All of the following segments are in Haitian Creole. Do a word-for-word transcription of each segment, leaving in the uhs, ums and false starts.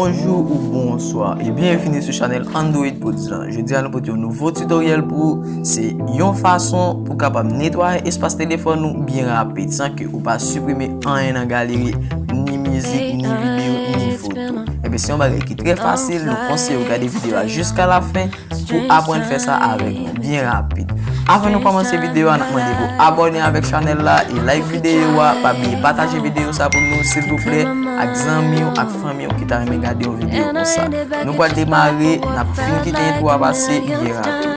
Bonjou ou bonswa e byenvini sou chanèl Android Pods lan. Jodi a nou pote yon nouvo tutoriel pou ou. Se yon fason pou kapab netwaye espas telefòn ou byen rapid san ke ou pa siprime anyen nan galeri, ni mizik, ni videyo, ni foto. Ebyen se yon bagay ki trè fasil, nou konseye w gade videyo a jiska la fen pou aprann fè sa avèk nou byen rapid. Avan nou kòmanse videyo a, n ap mande pou abòne avèk chanèl la e like videyo a. Pa bliye pataje videyo sa pou nou silvouplè ak zanmi w ak fanmi w ki ta renmen gade yon videyo konsa. Nou pral demare, n ap fin kite entwo a pase byen rapid.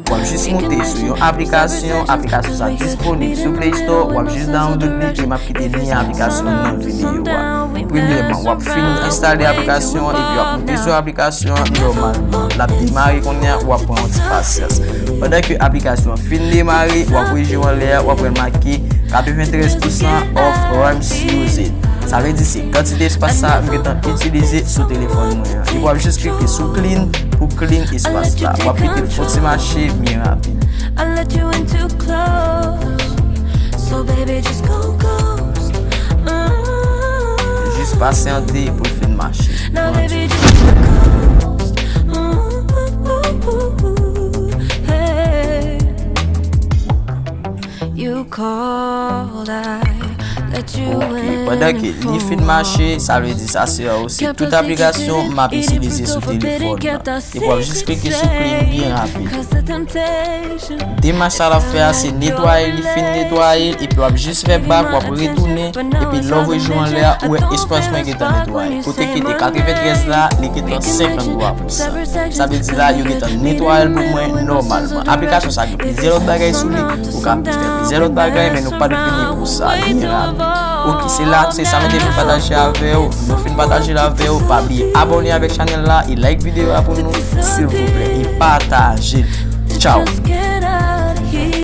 W ap jis moute sou yon aplikasyon, aplikasyon sa disponib sou Play Store, w ap jis download li e m ap kite lyen aplikasyon nan videyo a. Premyèman, w ap fin enstale aplikasyon an epi w ap moute sou aplikasyon an nòmalman. L ap demare kounye a, w ap pran yon ti pasyans. Pandan ke aplikasyon an fin demare, w ap wè je w anlè a, w ap wè l make katrevenntrèz pousan of RAMs used. Sa vle di se kantite espas sa a m gentan itilize sou telefòn mwen an. Epi w ap jis klike sou clean pou clean espas la. W ap kite l fon ti mache byen rapid. I let you in too close. So baby, just go ghost. Mm. Jis pasyante pou l fin mache. Now baby, just go ghost. Mm, ooh, ooh, ooh, ooh, hey. You called, I let you in. Ok, pandan ke li fin mache, sa vle di sa se osi tout aplikasyon m ap itilize sou telefòn nan. Epi w ap jis klike sou clean byen rapid. Demach sa l ap fè a se netwaye, li fin netwaye l epi w ap jis fè back, w ap retounen epi lè w voye je w anlè a, ou wè espas mwen gentan netwaye. Kote ki te katrevenntrèz la, li gentan senkanntwa pousan. Sa vle di la, yo gentan netwaye l pou mwen nòmalman. Aplikasyon sa gen plizyè lòt bagay sou li, ou ka fè plizyè lòt bagay, men nou pa t vini pou sa, byen rapid. Ok, se la, se sa nou te vin pataje avè w. Nou fin pataje l avè w, pa bliye abòne avèk chanèl la e like videyo a pou nou, silvouplè, e pataje l. Tchao!